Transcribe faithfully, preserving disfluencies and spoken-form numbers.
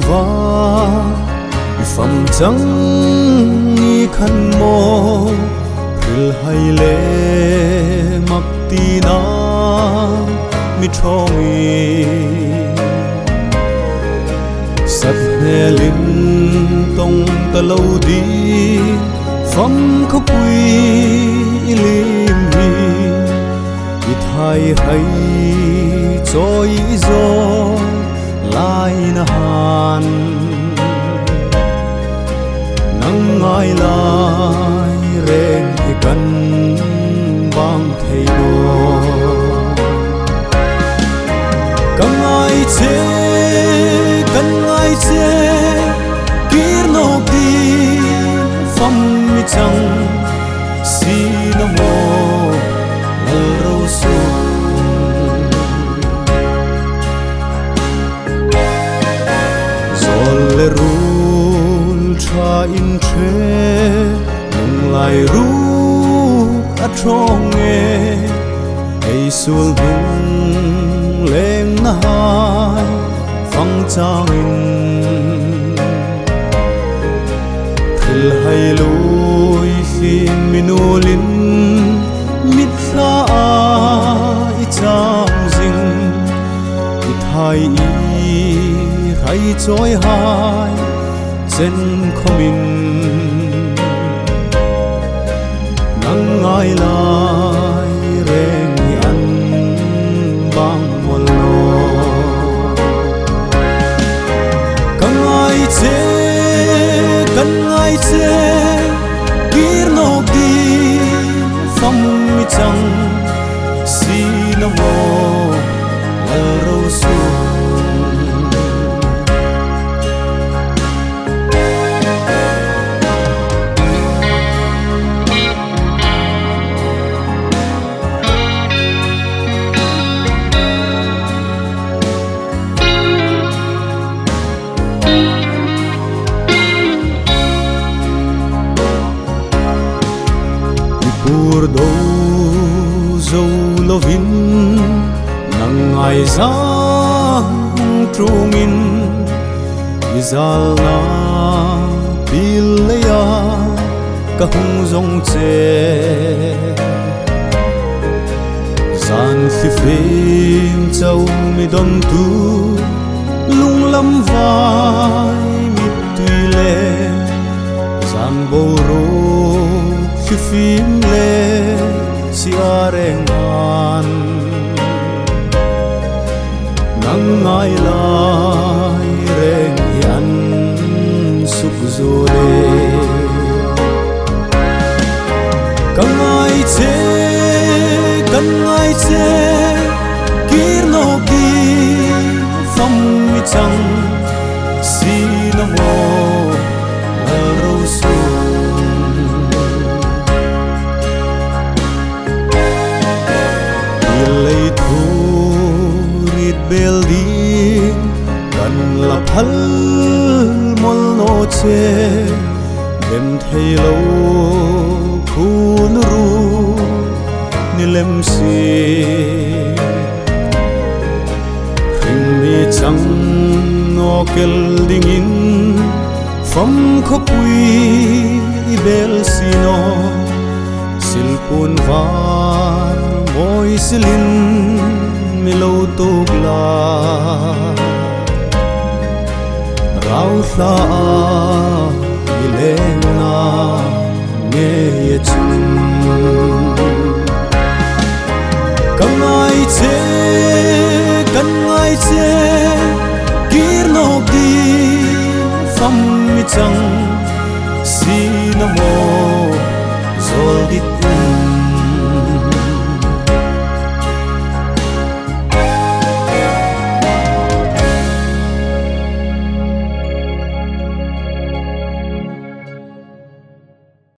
Fa, i fam chang i khan maw, hrilhai le mak tina mi ṭhawng i. Sat hmelin tawng ta lo ding, fam khawpui i lim hi. I thai hai chawi i zo lai na han. Nang ngai lai reng hi kan bang thei nawh. Ka ngai che, kan ngai che, kir nawk ding fam mi chang, si na maw, Lalrosun. Zawl le ruol ṭha in ṭhe, lunglai ruok a ṭhawng e, ei suol hnung leng na hai fang changin. Hrilhai lui hlim mi nuolin, mitthla a i chang zing, i thai i hai chawi hai chen khawmin. Nang ngai lai reng hi an bang mawl nawh. Ka ngai che, kan ngai che, kir nawk ding fam mi chang, si na maw, Lalrosun. I pur do zo lovin, nang ngai zang ṭhungin, i zalna pil leia ka hung zawng che. Zan hli fim chau mi dawntu, lunglam vai mittui le, zan boruok hli fim le, si a reng an. Nang ngai lai reng hi an suk zuol e. Ka ngai che, kan ngai che, kir nawk ding fam mi chang, si na maw, Lalrosun. I lei thu rit bel ding kan la phal mawl naw che, dem thei lo khun ru ni lem si. Hring mi chang naw kel dingin, fam khawpui i bel si naw. Silpun var mawi silin mi lo tuok la, rau hla a i lengna ngei a chun. Ka ngai che, kan ngai che, kir nawk ding fam mi chang, si na maw,